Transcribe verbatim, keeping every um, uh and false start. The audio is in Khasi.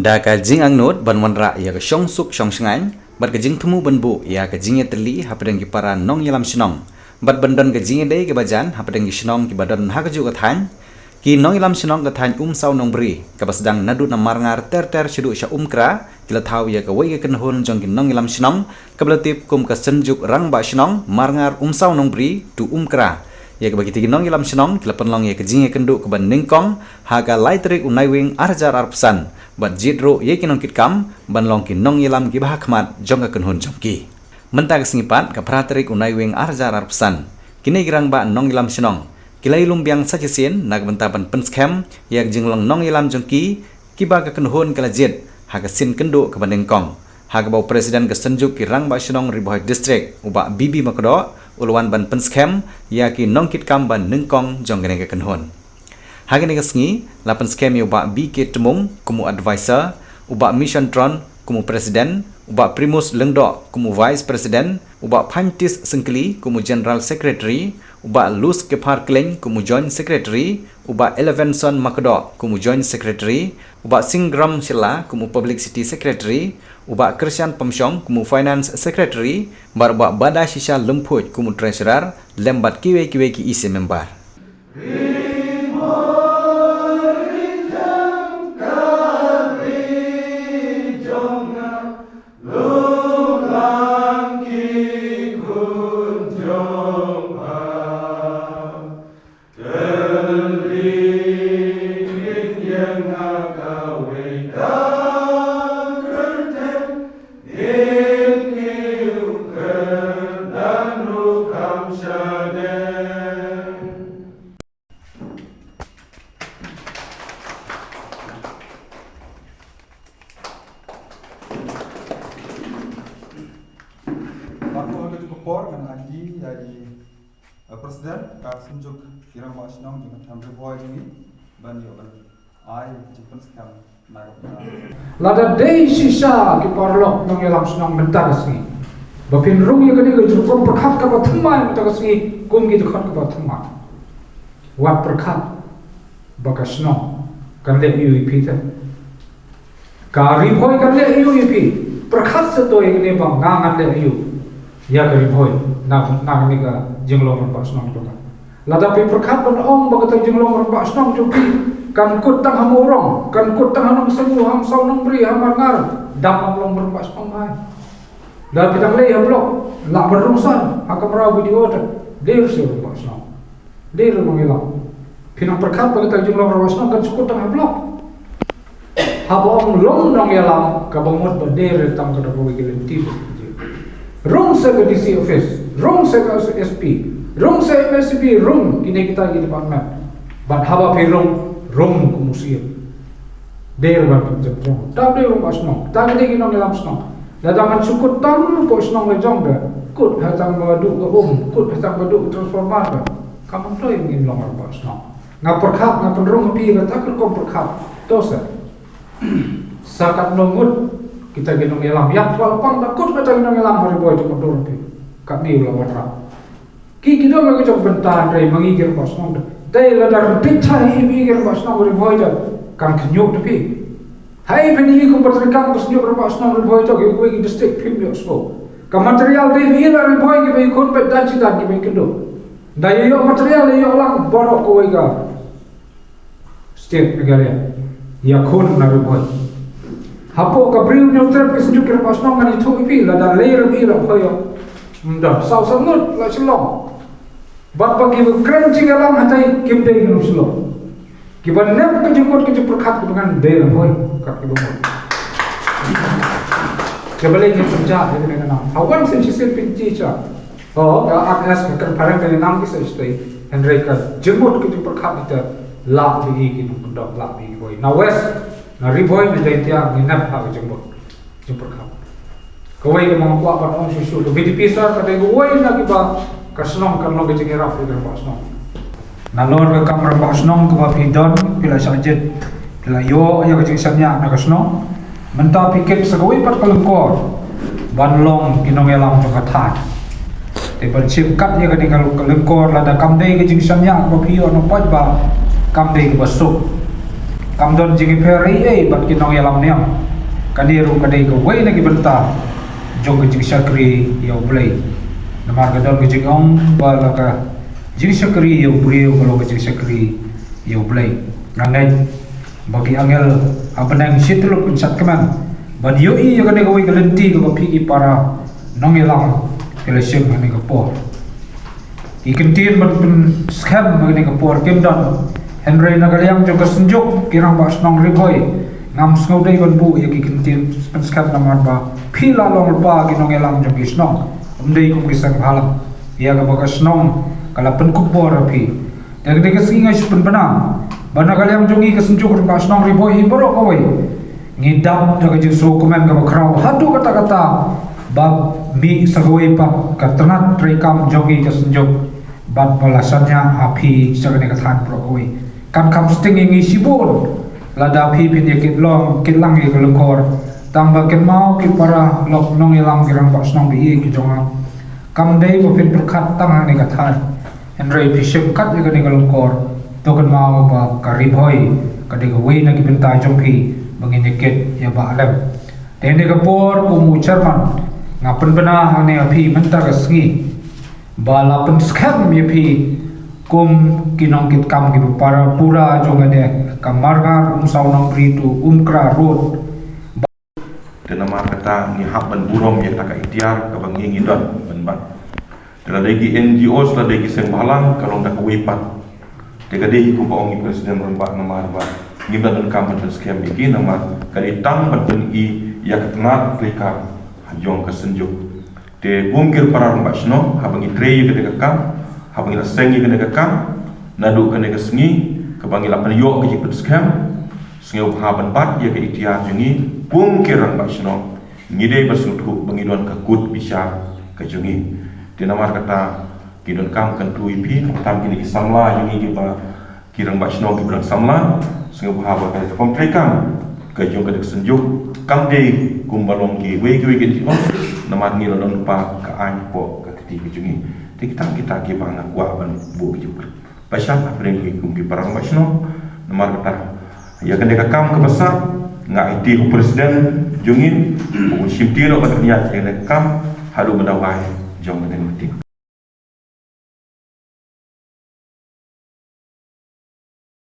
Da ka jingangnud ban wanrah ïa ka shongsuk shongshngaiñ bad ka jingthmu ban buh ïa ka jingïatylli hapdeng ki para nongïalam shnong bad ban don ka jingïadei kaba jan hapdeng ki shnong kiba don ha kajuh ka thaiñ, ki nongïalam shnong ka thaiñ Umsaw Nongbri kaba sdang naduh na Marngar ter ter shaduh sha Umkra ki la thaw ïa kawei ka kynhun jong ki nongïalam shnong kaba la tip kum ka Synjuk Rangbah Shnong Marngar Umsaw Nongbri to Umkra, ïa kaba kita ki nongïalam shnong ki la pynlong ïa ka jingïakynduh kaba nyngkong ha ka lai tarik u Naiwieng ar hajar arphew san bad jied ruh ïa ki nongkitkam ban long ki nongïalam kiba hakhmat jong ka kynhun jong ki. Mynta ka sngi pat ka phra tarik u Naiwieng ar hajar arphew san, kine ki rangbah nongïalam shnong ki la ïalum biang sa shisien na ka bynta ban pynskhem ïa ka jinglong nongïalam jong ki kiba ka kynhun ka la jied ha ka sien kynduh kaba nyngkong, ha kaba u President ka Synjuk ki Rangbah Shnong Ri Bhoi District u Bah B B Makdoh u la wan ban pynskhem ïa ki nongkitkam ba nyngkong jong kane ka kynhun. Ha kane ka sngi la pynskhem ïa u Bah B K Tmung kum u advisor, u Bah Mission Tron kum u president, u Bah Primus Lyngdoh kum u vice president, u Bah Phantis Syngkli kum u general secretary, u Bah Lus Kephar Khleng kum u joint secretary, u Bah Elevenson Makdoh kum u joint secretary, u Bah Singram Shylla kum u publicity secretary, u Bah Krishan Pamshong kum u finance secretary, bad u Bah Bada Shisha Lymphuid kum u treasurer, lem bad kiwei kiwei ki E C member. Bad ha kajuh ka por ngan ai ïa i, eh, President ka Synjuk ki Rangbah Shnong jong ka thaiñ Ri Bhoi jong ngi ban ïoh ban ai jingpynskhem na ka bynta. Lada dei shisha ki paralok nongïalam shnong mynta ka sngi ba phin rung ïa kane ka jingpyrkhat kaba thymmai mynta ka sngi kum ki dkhot kaba thymmai. Wat pyrkhat ba ka shnong kan leh aïu ïa phi te. Ka Ri Bhoi kan leh aïu ïa phi. Pyrkhat sa to ïa kane ba nga ngan leh aïu ïa ka Ri Bhoi na, na kane ka jinglong rangbah shnong jong nga. Lada phi pyrkhat ban ong ba kata jinglong rangbah shnong jong phi kan kut tang ha Mawrong, kan kut tang ha Nongsamu, ha Umsaw Nongbri, ha Marngar, dang ym long rangbah shnong bha. Lada phi dang leit ha block, lah ban rung sha ka kamra B D O te, dei ruh sha rangbah shnong. Dei ruh nongïalam. Phi nang pyrkhat ba kata jinglong rangbah shnong kan shu kut tang ha block. Haba ong long nongïalam kaba mut ba dei ruh tang kata kawei ka lynti ba. Rung sha ka D C office, rung sha ka S P, rung sha M S C B, rung kine kita ki department. Bad haba phi rung, rung kum u siem. Dei ruh ban pynjah rung. Tang dei rangbah shnong, tang dei ki nongïalam shnong. Lada ngan shu kut tang hapoh shnong la jong ka, kut ha tang ba duh ka um, kut ha tang ba duh ka transformer ka, kam myntoi ngin long rangbah shnong. Nga pyrkhat, nga pynrung ha phi kata ka rukom pyrkhat. To sa, sa katno ngut kita ki nongïalam, ïa phi la pang da kut kita ki nongïalam ha Ri Bhoi jong ka dur phi. Katne u la wanrah. Ki, ki don la ka jong bynta, hynrei ma ngi ki rangbah shnong, dei lada ryntih cha hi ma ngi ki rangbah shnong Ri Bhoi jong, kan khynñiuh da phi. Hai phin ïohi kum ba treikam ka Synjuk Rangbah Shnong Ri Bhoi jong, ïa kawei ka district phim ïohsngew. Ka material dei phi la Ri Bhoi kiba ïakhun bad dan shi dan kiba ïakynduh. Da ïa ïoh material ïa ïoh lang baroh kawei ka state Meghalaya ïakhun na Ri Bhoi. Hapoh ka Bri u Hynñiewtrep ka Synjuk ki Rangbah Shnong ngan ïathuh ïa phi, lada lei ruh phi la Bhoi ïoh. Ym don, saw san ngut la Shillong. Bad ba ki kren jingïalang hatai kim dei ngut Shillong. Kiba nep ka jingmut ka jingpyrkhat kiba ngan dei Ri Bhoi kat kiba mut. Kiba lei ngin pynjah ïa kane ka nam. Ha wan sien shisien pynjah. Oh, ka R S ka kren phareng ka nam ki sa shisien. Hynrei ka jingmut ka jingpyrkhat kita lah ïa ki nongkyndong, lah ïa ki Bhoi. Na West, na Ri Bhoi, na Jaintia, ngi nep ha ka jingmut jingpyrkhat. Kawei kaba nga kwah ban ong shuh shuh, ka B J P sor ka dei kawei na kiba ka shnong kan long ka jingïarap ïa ka rangbah shnong. Nalor ka kam rangbah shnong kaba phi don, phi la shah jied, phi la ïoh ïa ka jingshaniah na ka shnong. Mynta phi kit sa kawei pat ka lyngkor ban long ki nongïalam jong ka thaiñ. Te ban shim kat ïa kane ka lyngkor, lada kam dei ka jingshaniah kaba phi ïoh nongpait ba kam dei kaba suk. Kam don jingïapher ei ei bad ki nongïalam niam. Kane ruh ka dei kawei na ki bynta jong ka jingshakri ïa U Blei. Namar ka don ka jingong ba la ka jingshakri ïa u briew ka long ka jingshakri ïa U Blei. Nga ngeit ba ki angel ha bneng shi tylli ki pynshad kmen ban ïohi ïa kane kawei ka lynti kaba phi ki para nongïalam ki la shim ha kane ka por. Ki kyntien ban pynskhem ha kane ka por kim don. Hynrei na ka liang jong ka Synjuk ki Rangbah Shnong Ri Bhoi, ngam sngewdei ban buh ïa ki kyntien pynskhem namar ba phi la long lypa ki nongïalam jong ki shnong, ym dei kum ki seng bhalang. Ïa kaba ka shnong ka la pynkup bor ïa phi. Te ka dei ka sngi nga shu pynbna ba na ka liang jong ngi ka Synjuk Rangbah Shnong Ri Bhoi hi baroh kawei ngi dap da ka jingsngewkmen kaba khraw haduh katta katta ba mih sa kawei pat ka tnat treikam jong ngi ka Synjuk bad ba la shaniah ha phi sha kane ka thaiñ baroh kawei. Kan kham sting ïa ngi shibun lada phi phin ïa kit long kit lang ïa ka lyngkor. Tang ba kynmaw ki para lok nongïalam ki rangbah shnong ba ïeit ki jong nga, kam dei ba phin pyrkhat tang ha kane ka thaiñ. Hynrei phi shim kat ïa kane ka lyngkor, to kynmaw ba ka Ri Bhoi ka dei kawei na ki bynta jong phi ba ngin ïa kit ïa ba lem. Te kane ka por kum u chairman nga pynbna hangne ha phi mynta ka sngi ba la pynskhem ïa phi kum ki nongkitkam kiba para pura jong kane ka Marngar Umsaw Nongbri to Umkra Road. Te namar kata ngi hap ban burom ïa kata ka iktiar kaba ngi ngi don ban ban. Te la dei ki N G Os, la dei ki seng bhalang, ka long da kawei pat. Te ka dei kumba ong i president rangbah namar ba ngim da donkam ban pynskhem ïa ki namar ka dei tang ban pyni ïa ka tnat treikam ha jong ka Synjuk. Te kum ki para rangbah shnong haba ngi trei ïa kane ka kam, haba ngi la seng ïa kane ka kam, naduh kane ka sngi kaba ngi la pynïoh ka jingpynskhem, sngewbha ban bat ïa ka iktiar jong ngi kum ki rangbah shnong. Ngi dei ban sngewthuh ba ngi don ka kut bishar ka jong ngi. Te namar kata ki donkam kyntu ïa phi, khamtam kine ki samla jong ngi kiba ki rangbah shnong kiba don samla, sngewbha ba ka rukom treikam ka jong ka dei ka Synjuk kam dei kumba long kiwei kiwei ki N G O, namar ngi la don lypa ka aiñ hapoh ka kti ka jong ngi. Te kita kita kiba nga kwah ban buh ka jingpynskhem. Ba shah hapdeng ki kum ki para rangbah shnong, namar kata ïa kane ka kam kaba sah nga aiti ha u president jong ngi, u shimti noh ban pynïaid ïa kane ka kam haduh ban da wai jong kane ka meeting.